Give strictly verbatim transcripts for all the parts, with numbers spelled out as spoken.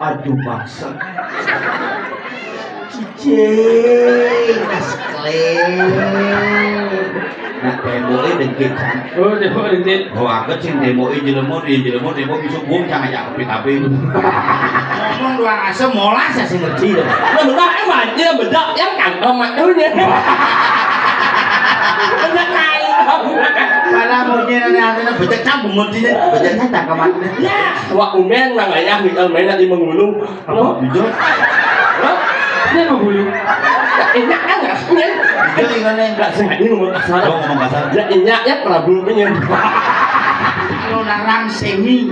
Aduh, maksa. Cicing, es krim. Nak témboké dengkit, kan? Oh, témboké dengkit. Oh, aku sing témboké jelema, dia jelema témbok bisa buang, jangan ajak kopi-kopi. Ngomong doang asa molas ya sing ngerti to. Lah, Mbak, emang dia bedak yang kantong matanya. Bedak kantong. Malah mungkin ada artinya bedak campur ngerti deh. Bedak campur matanya. Ya, wak umen nang ayah Miguel main di mengulung. Apa? Hijau. Hah? Dia mengulung. Enak kan rasanya? Hijau ikannya. Enggak sengaja ngomong kasar. Oh, ngomong kasar. Ya, enyaknya Prabu punya. Kalau narang semi,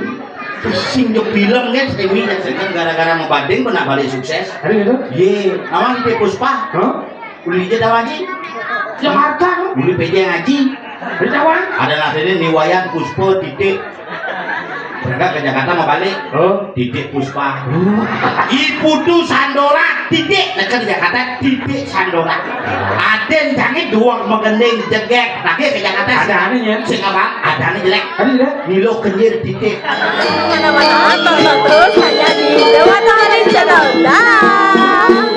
pusing jo film kan semi. Kan gara-gara mau banding pernah balik sukses. Ada gitu? Ye, awal di Puspa. Hah? Uli aja tahu aja. Jakarta. Uli P J ngaji. Ada lah ini niwayan Puspa titik. Berangkat ke Jakarta mau balik. Oh. Titik Puspa. Oh. Iputu Sandora titik. Dekat di Jakarta titik Sandora. Aden jangan dua menggending jegek. Lagi ke Jakarta. Ada aneh ya? Sing apa? Ada aneh jelek. Ada jelek. Milo kenyir titik. Mana-mana tonton terus hanya di Dewa Tahari Channel. Dah.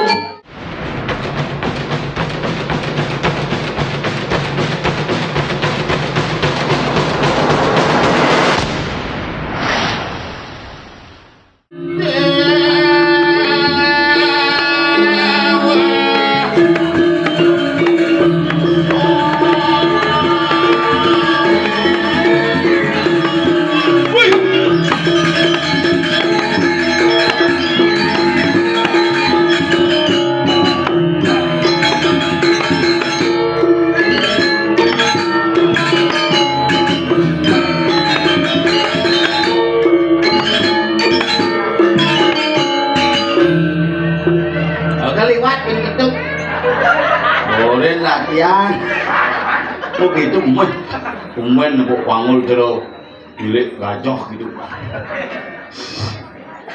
Oke, liwat pintu. Boleh latihan. Oh gitu, meh. Kumen nepuk pangul terus. Milik gajah gitu.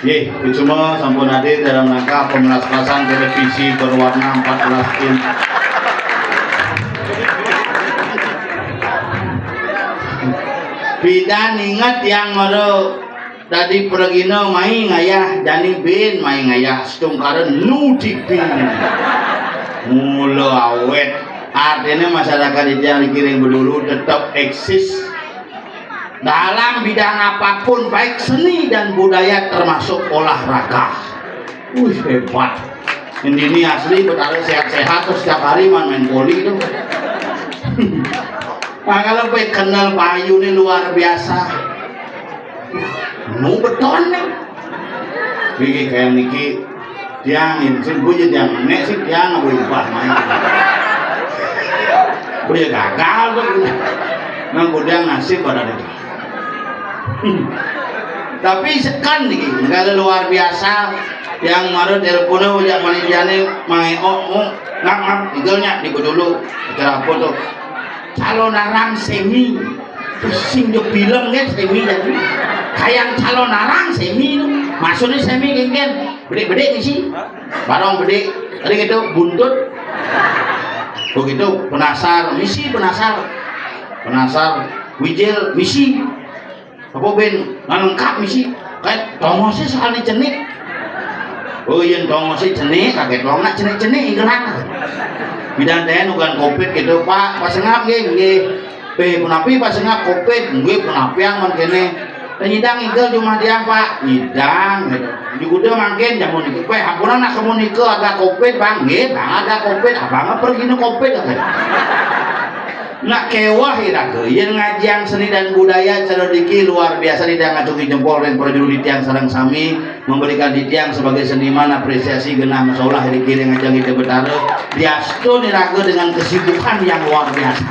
Nggih, itu semua sampun hadir dalam rangka pemerasan televisi berwarna empat belas in. Pidan inget yang baru tadi pergina mai ngayah, jani bin mai ngayah, setungkara nu tipin. Mula awet. Artinya masyarakat itu yang dikiring dulu tetap eksis dalam bidang apapun, baik seni dan budaya, termasuk olahraga. Wih, hebat. Ini, ini asli, betara sehat-sehat, terus setiap hari main, main voli itu. Nah, kalau baik kenal Bayu ini luar biasa. Nu beton nih. Niki kayak niki tiang ini, sing gue jadi yang nek sih tiang gue ubah main. Gue ya gagal tuh. Nang gue dia nasib pada deh. Tapi sekan nih, negara luar biasa yang baru teleponnya udah panitiane mai oh, oh, ngap ngap, igelnya di dulu acara apa tuh? Calon arang semi. Pusing jo film kan semi jadi. Kayak calon arang semi itu. Maksudnya semi genggen. Bedek-bedek misi. Barong bedek. Tadi gitu buntut. Begitu penasar, misi penasar. Penasar, wijil, misi. Apa ben ngalengkap misi? Kayak tongosnya soalnya cenik. Oh iya, tongosnya cenik, kaget wong nak cenik-cenik inggerak. Bidan teh bukan covid gitu, Pak. Pas ngap nggih, nggih. Pe, punapi pas ngap covid, nggih punapi yang mangkene. Nyidang igel jumah tiang, Pak. Nyidang gitu. Di kuda mangkin jamu niki. Pe, hampura nak kamu nika ada covid, Bang. Nggih, Bang ada covid. Abang pergi nu covid katanya. Nak kewah iraga, yen ngajiang seni dan budaya cara diki luar biasa, di tiang ngacungi jempol ring prajurit tiang sareng sami memberikan di tiang sebagai seniman apresiasi genah masalah diki ring ajang kita betara. Diastun iraga dengan kesibukan yang luar biasa.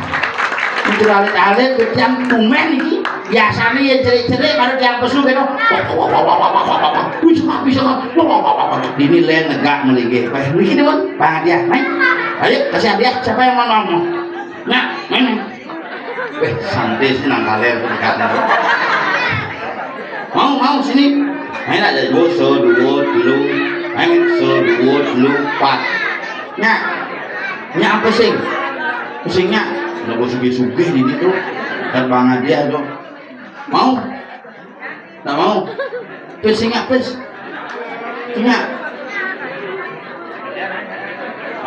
Itu alit-alit tiang tumen iki. Biasanya ya cerik-cerik baru tiang pesu gitu. Wih, bisa nggak? Ini lain negak melinggih. Wah, ini gini, Bang. Bang Adiah, naik. Ayo, kasih Adiah. Siapa yang mau ngomong? Nah, ini. Eh, santai sih nang kaler tuh dekatnya tuh. Mau, mau sini. Main aja dua, so, dua, dulu. Main so, dua, dulu, empat. Nya, nya apa sih? Pusingnya, nggak sugi-sugi di situ. Kan Bang Adiah tuh. Mau? Nggak mau? Pis, ingat, pis. Ingat.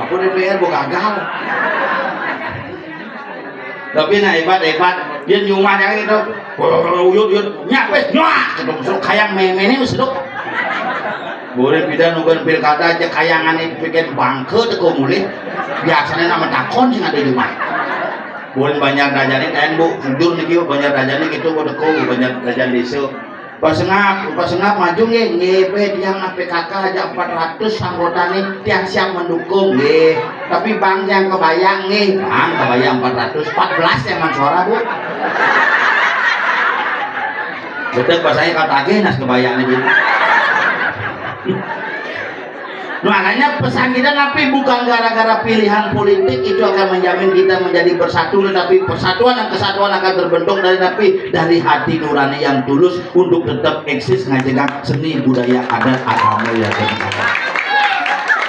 Aku D P R, gua gagal. Tapi nah, hebat, hebat. Dia nyumah yang itu. Uyut, uyut. Nyak, pis, nyak. Seduk, seduk, kayang meme ini seduk. Boleh pindah nungguin pilkada aja, kayangan itu bikin bangke teko mulih. Biasanya nama takon sih ada di rumah. Boleh banyak rajanya, kan, Bu, jujur nih, Bu, banyak rajanya gitu, Bu, teko, banyak raja desa. Pak Sengap, Pak Sengap maju nggih, nggih, P, tiang P K K aja empat ratus anggota nih, tiang siap mendukung nggih. Tapi Bang yang kebayang nggih, Bang kebayang empat ratus, empat belas yang man suara, Bu. Betul, pas saya kata aja nas kebayang nih, Bu. Makanya pesan kita tapi bukan gara-gara pilihan politik itu akan menjamin kita menjadi bersatu, tetapi persatuan dan kesatuan akan terbentuk dari tapi dari hati nurani yang tulus untuk tetap eksis ngajegang seni budaya adat agama ya.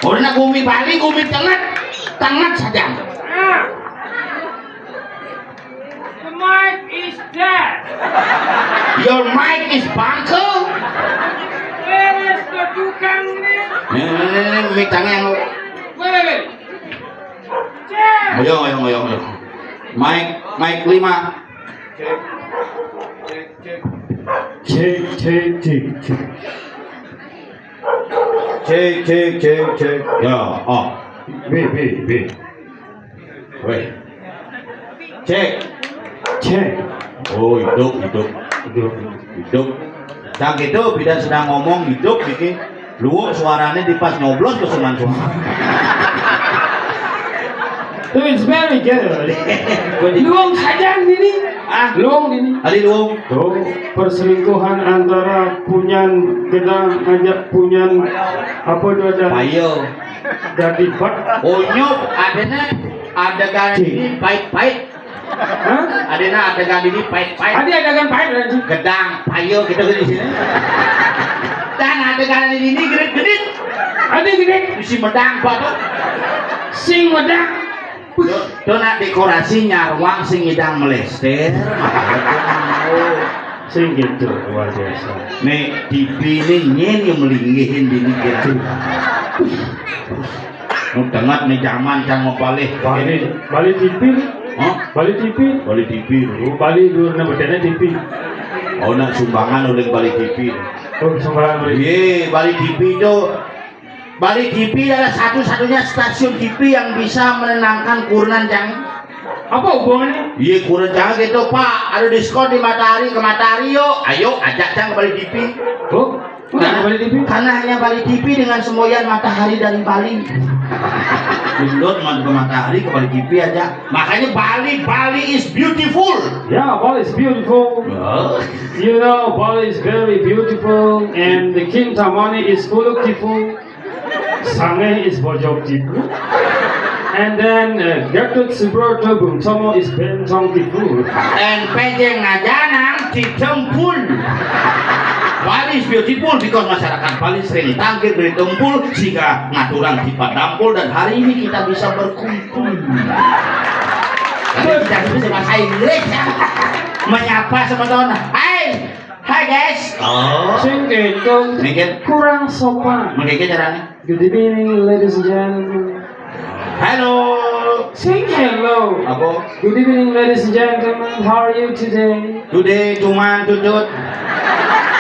Orang gumi Bali, gumi tengat, tengat saja. The mic is dead. Your mic is bangke. Where is the tukang ini? Ini, ini, ini, mic tangan yang Wait, wait, wait. Ayo, ayo, ayo, ayo. Mic, mic lima. Cek, cek, cek, cek, cek. Cek, cek, cek, cek. Ya, oh. B, B, B. Weh. Cek. Cek. Oh, hidup, hidup. Hidup. Hidup. Cang gitu, bidan sedang ngomong, hidup, iki. Luwung suaranya di pas nyoblos ke suman suara. Oh, it's very good. Luwung saja ini. Ah, luwung ini. Ada luwung. Tuh, perselingkuhan antara punyan gedang ajak punyan apa itu ada? Payo. Jadi bat. Onyok, adanya adegan ini pahit-pahit. Hah? Adanya adegan ini pahit-pahit. Ada adegan pahit, anjing. Gedang, payo gitu di sini. Dan adegan ini genit-genit. Ada genit. Isi medang apa tuh? Sing medang. Tuh, tuh nak dekorasi nyarwang sing ngidang melester. Sing gitu, luar biasa. Nih, T V ini nyen yang melinggihin di ini gitu. Nu tengat nih zaman cang mau balik. Bali, Bali T V. Hah? Bali T V. Bali T V. Oh, Bali dulu nama T V. Oh, nak sumbangan oleh Bali T V. Oh, sumbangan oleh. Iya, Bali T V itu, Bali T V adalah satu-satunya stasiun T V yang bisa menenangkan kurenan cang. Apa hubungannya? Iya, kurenan cang gitu, Pak. Ada diskon di Matahari, ke Matahari yuk. Ayo, ajak cang ke Bali T V. Oh, karena, Bali T V? Karena hanya Bali T V dengan semboyan matahari dari Bali. Gendut mah ke Matahari, ke Bali T V aja. Makanya Bali, Bali is beautiful. Yeah, Bali is beautiful. Oh. You know, Bali is very beautiful, and the Kintamani is full of people. Sangeh is bojok people. And then uh, Gatot Subroto Bung Tomo is Bentong people. And Pejeng Ajanang di Tempul. Bali is beautiful because masyarakat Bali sering tangkir dari Tempul sehingga ngaturan di Padampul dan hari ini kita bisa berkumpul. Tapi tidak bisa bahasa Inggris ya. Menyapa sama teman. Hai, hai guys. Oh. Sing gitu. Mikir. Kurang sopan. Mengkeke caranya. Good evening, ladies and gentlemen. Hello. Sing hello. Apa? Good evening, ladies and gentlemen. How are you today? Today, cuman tutut.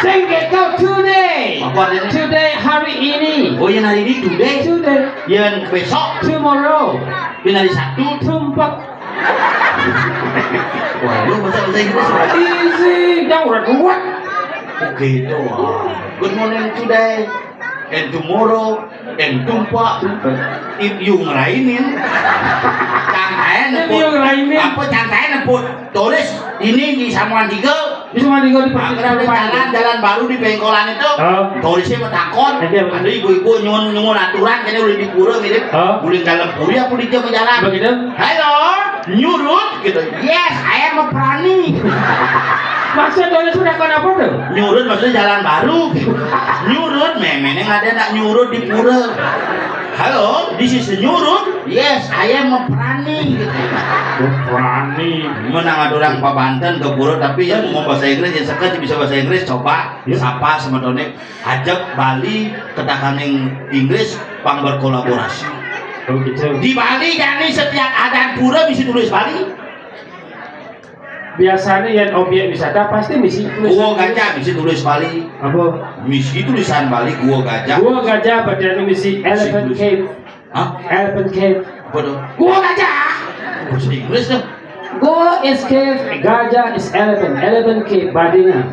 Sing gitu today. Apa artinya? Today, hari ini. Oh, yang hari ini today. Today. Yang besok. Tomorrow. Yang hari Sabtu. Tumpek. Wah, lu masa bahasa Inggris? Easy, jangan udah kuat. Oke, itu. Good morning today. And tomorrow, and tumpak, if you ngerainin, cangkain. If you ngerainin. Apa cangkain emput? Tulis ini di Samuan Tiga. Di Samuan Tiga di Nah, jalan, jalan baru di Bengkolan itu. Oh. Tulisnya metakon. Ada ibu-ibu nyuwun nyuwun aturan kene udah di pura mirip. Oh. Guling dalam puri apa di jalan. Begitu. Halo, nyurut gitu. Yes, I am a prani. Maksud tulis metakon apa tuh? Nyurut maksudnya jalan baru. Nyurut, memangnya ada nak nyurut di pura. Halo, this is Nyurut. Yes, I am a Prani. Oh, Prani. Menang ada orang pabanten ke pura, tapi ya mau bahasa Inggris, ya sekarang bisa bahasa Inggris, coba. Ya. Sapa sama Tony, ajak Bali ke takaning Inggris, pang berkolaborasi. Oh, gitu. Di Bali, jadi setiap adan pura bisa tulis Bali. Biasanya yang objek wisata pasti misi tulisan Gua Gajah misi tulis Bali. Apa? Misi tulisan Bali, Gua Gajah. Gua Gajah, badannya misi Elephant Cave. Hah? Elephant Cave. Apa tuh? Gua Gajah. Bahasa Inggris tuh. Gua is cave, gajah is elephant, elephant cave, badingan.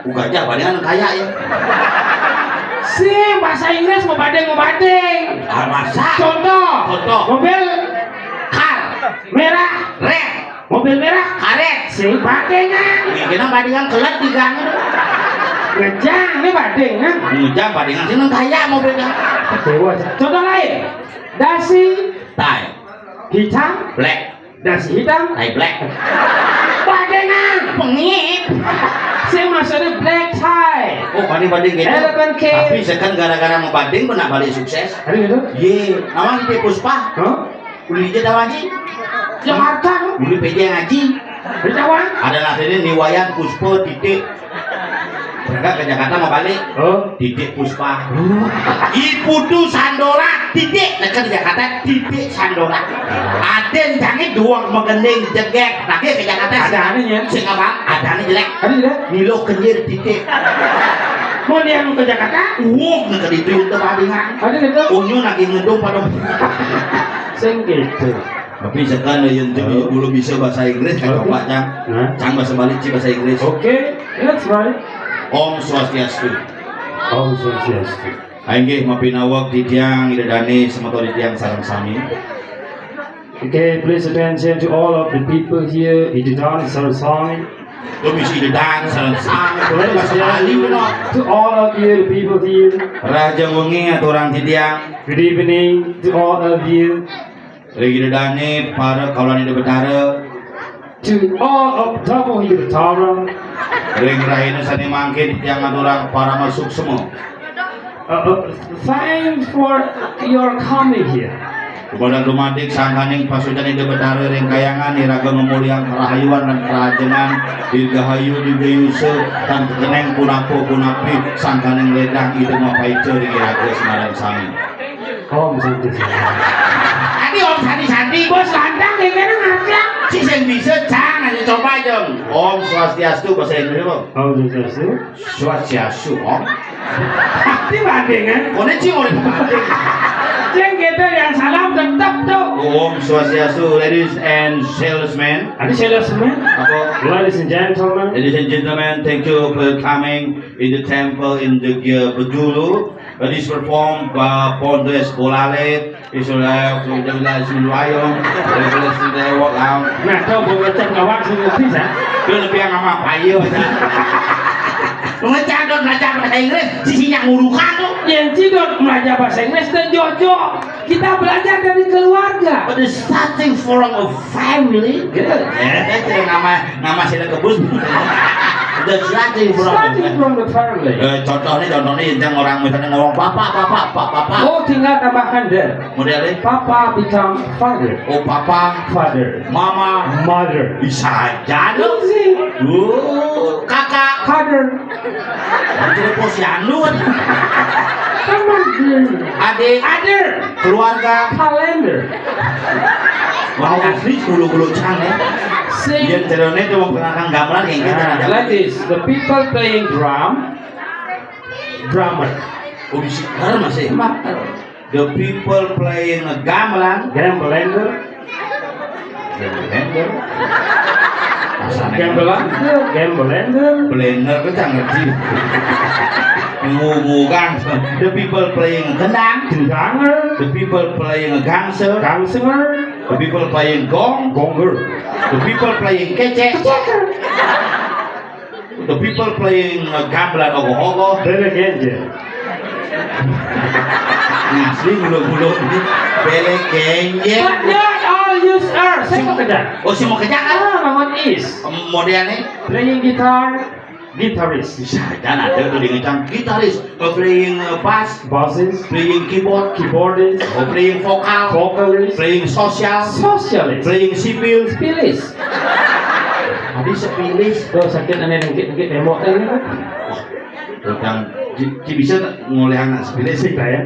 Gua Gajah, badingan kaya ya. Si bahasa Inggris mau bading, mau bading. Ah, masa? Contoh. Contoh. Mobil. Car. Merah. Red. Mobil merah, karet, sing badingan. Ya, kita badingan kelet di gang. Ngejang, ini badingan. Ngejang badingan, sih nang kaya mobilnya. Dewa. Contoh lain, dasi tai hitam, black. Dasi hitam, tai black. Badingan, pengit. Sing maksudnya black tie. Oh, bading bading gitu. Elephant cave. Tapi sekarang gara-gara mau bading, pernah balik sukses. Ada gitu? Ye, nama si Puspa. Hah? Uli aja tahu aja. Jakarta tuh. Uli P J ngaji. Di Jawa. Ada lah ini Niwayan Puspa titik. Berangkat ke Jakarta mau balik. Oh. Titik Puspa. Oh. Iputu Sandora titik. Dekat di Jakarta titik Sandora. Ada yang canggih dua megending jegek. Lagi ke Jakarta. Ada anehnya. Sing apa? Ada aneh jelek. Ada jelek. Milo kenyir titik. Mau yang ke Jakarta? Wong ke itu itu badingan. Ada gitu. Unyu lagi ngedum pada. Sing gitu. Tapi sekarang yang belum bisa bahasa Inggris, kan coba cang. Nah. Cang bahasa Bali, ci bahasa Inggris. Oke, that's right. Om Swastiastu. Om Swastiastu. Inggih mapinaweg titiang Ida Dane semeton titiang sareng sami. Okay, please attention to all of the people here, Ida Dane sareng sami. Komisi Ida Dane sareng sami. Please attention to all of you, the people here. Rahajeng wengi aturang titiang. Good evening to all of you. Ring Ida Dane para kaulawarga Ida Betara. To all of Tamu Ida Betara. Ring rahina sane mangkin titiang ngaturang parama suksma. Uh, uh, thanks for your coming here. Kepada dumadik sangkaning pasucan Ida Betara ring kayangan iraga ngemulihang karahayuan lan karahajengan, dirgahayu dirgayusa tan kekeneng punapa punapi sangkaning ledang Ida mapaica ring iraga sinareng sami. Om Santi Santi. Tadi Om Santi Santi. Bos Landang kayak kena ngajak. Si sing bisa cang aja coba aja. Om Swastiastu bahasa Inggris apa? Om Swastiastu. Swastiastu, Om. Di bandingan. Kone ci oleh banding. Ceng kita yang salam tetap tuh. Om Swastiastu, ladies and salesmen. Ada salesman. Apa? Ladies and gentlemen. Ladies and gentlemen, thank you for coming in the temple in the uh, Bejulu. It is performed by Pondes Bolale, Israel, Israel, Israel, Israel, Israel, Nah, coba ngecek ngawak sing ngerti, sa? Dia lebih yang sama payo, sa. Ngecek dot belajar bahasa Inggris, sisinya ngurukan tuh. Yang cidot belajar bahasa Inggris dan jojo. Kita belajar dari keluarga. But it's starting from a family. Gitu. Ya, itu nama nama sila kebus. The starting from Starting from the family. Eh, contohnya, contohnya yang orang misalnya ngomong bapak, bapak, pak, bapak. Oh, tinggal tambahkan the. Modelnya? Papa become father. Oh, papa. Father. Mama. Mother. Bisa aja lu. Easy. Duh, kakak. Father. Itu posyandu kan. Teman. Adik. Other. Keluarga. Calendar. Wah, asli bulu-bulu cang ya. Sing. Biar jerone itu memperkenalkan gamelan yang kita Nah, ada. Like this, the people playing drum, drummer. Oh, bisa masih. Master. The people playing a gamelan. Gambler. Gambler. Gambler. Gambler. Blender kita ngerti. Ngubukan. The people playing gendang. Gendanger. The people playing a gangster. Gangster. The people playing gong. Gonger. The people playing kecek. Keceker. The people playing uh, gamelan ogoh-ogoh. Bele genje. Ngasih bulu-bulu ini. Bele genje. But not all use earth. Saya mau kerja. Oh, si mau kerja kan? Ah, bangun is. Modelnya? Playing guitar. Guitarist. Bisa aja ada tuh dia ngencang gitaris, eh, playing, eh, bass, bassist, playing keyboard, keyboardist, oh, playing vokal, vocalist, playing sosial, socialist, playing sipil, sipilis. Tadi sipilis. Tuh sakit aneh nengkit-nengkit tembok tadi. Tukang ci, ci bisa tak ngoleh anak sipilis sih? Bisa ya.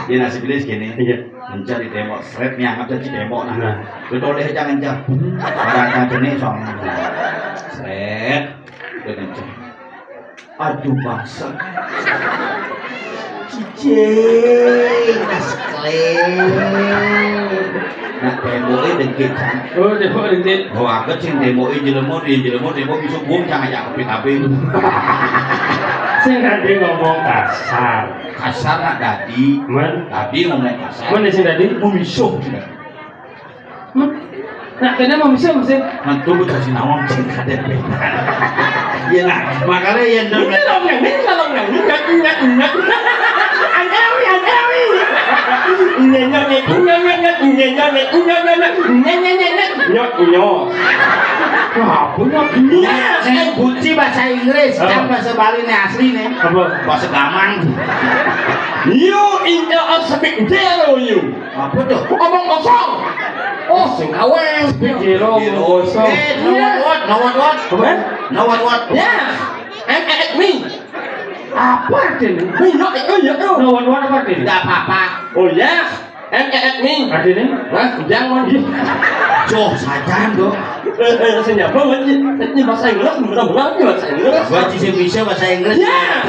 Dia anak sipilis gini. Iya. Ngencar di tembok, seret nih anggap aja tembok nah. Nah. Betul deh jangan jam. Barang kacene soalnya. Seret. Udah kenceng. Aduh bangsa. Cicing, es krim. Nah, temboknya dengkit kan. Oh, tembok dengkit. Oh, aku sing temboknya jelema, dia jelema tembok bisa buang jangan ya tapi tapi. Sing tadi ngomong kasar. Kasar nak tadi. Men. Tadi ngomong kasar. Men sing tadi? Mumisuh. Nah, kena mau bisa mesti. Mantu lu kasih nawang cing kadek. Iya nah, makanya yang ini dong. Ini dong yang ini dong yang ini nggak nggak nggak. Anjawi anjawi. Nyenyak nyenyak nyenyak nyenyak nyenyak nyenyak nyenyak nyenyak nyok nyok. Apa nyok nyok? Yang kunci bahasa Inggris, kan bahasa Bali nih asli nih. Apa? Bahasa Gamang. You in the speak zero you. Apa tuh? Omong kosong. Oh, sing kaweng. Speak zero, omong kosong. Eh, no what what, no what what. Hah? No what what. Yeah. And at me. Apa artinya? Me, no, no, no, no. No what what apa artinya? Tidak apa-apa. Oh ya. And at me. Artinya? Hah? Jangan. Joh, sajan dong. Eh, eh, senyap banget sih. Ini bahasa Inggris, benar-benar ini bahasa Inggris. Gua sih bisa bahasa Inggris. Ya.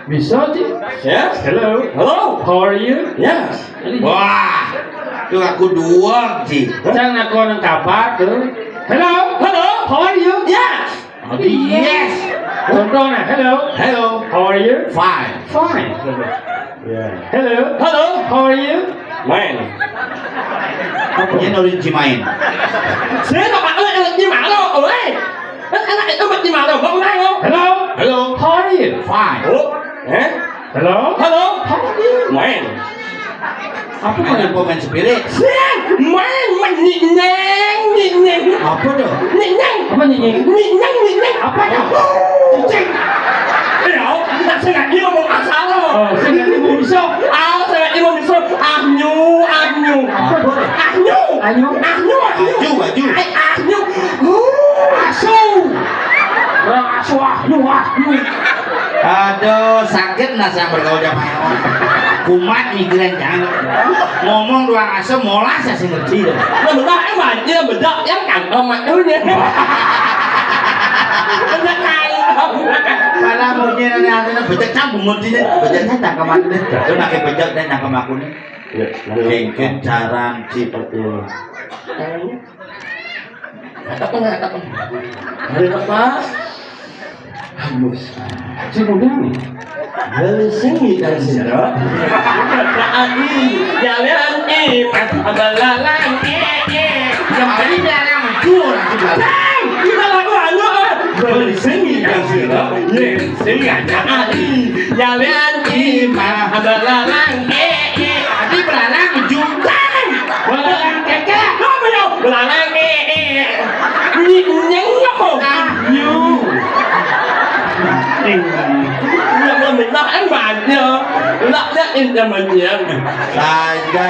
Bisa sih. Ya. Hello. Hello. How are you? Ya. Wah, itu aku dua sih. Jangan aku nang kabar tuh. Hello. Hello. How are you? Ya. Yes. Contohnya, hello. Hello. How are you? Fine. Fine. Yeah. Hello. Hello. How are you? Main. Apa? Ini nulis Cimain. Saya tak makan lagi Cimain, oi. Kan anak itu mah Cimain, bang, bang. Hello. Hello. How are you? Fine. Oh, eh? Hello. Hello. How are you? Main. Apa main pemain spirit? Sing, main, main, nyik, nyeng, nyik, nyeng. Apa tuh? Nyik, nyeng. Apa nyik, nyeng? Nyik, nyeng, nyik, nyeng. Apa tuh? Cicing. Ya, tak sengaja ngomong asal lo. Oh, sengaja ngomong bisa. Ah, sengaja ngomong bisa. Anyu, anyu. Apa tuh? Anyu. Anyu. Anyu, anyu. Baju, baju. Eh, anyu. Uh, asu. Orang asu, anyu, anyu. Aduh, sakit nah saya bergaul sama orang. Kumat migrain jangan. Ngomong doang asem, molas ya sih ngerti deh. Nah, bedak emang dia bedak yang kantong mak dulu dia. Bedak kantong. Padahal mau dia nanti nanti bedak campur mau dia, bedak saya tangkap aku deh. Dia pakai bedak dan tangkap aku nih. Ya, kengken caran si pertua. Apa nggak apa? Hari apa? Hangus. Saya mau bilang nih. Beli sing ngidan sira. Adi, jalan eh, pas balalang eh eh. Yang tadi jalan mencur juga. Kita lagu anu. Beli sing ngidan sira. Ye, sing ada Adi. Jalan eh, pas balalang eh eh. Adi balalang juta. Balalang keke. Apa ya? Balalang eh eh. Nyik nyeng apa? Anyu. Nyik nyeng. Nyik nyeng benar kan banyak. Laknya indah banyak. Saja.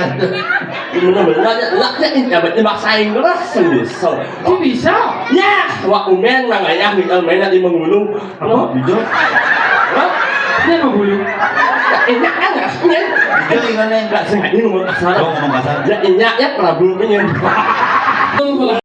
Benar-benar laknya indah banyak bahasa Inggris sendiri. Kok bisa? Ya, wak umen nang ayah minta main di mengulung. Apa? Bijak. Hah? Dia mau bulu. Enak kan rasanya? Bijak gimana? Nggak sengaja ngomong kasar. Oh, ngomong kasar. Ya, enak ya Prabu punya.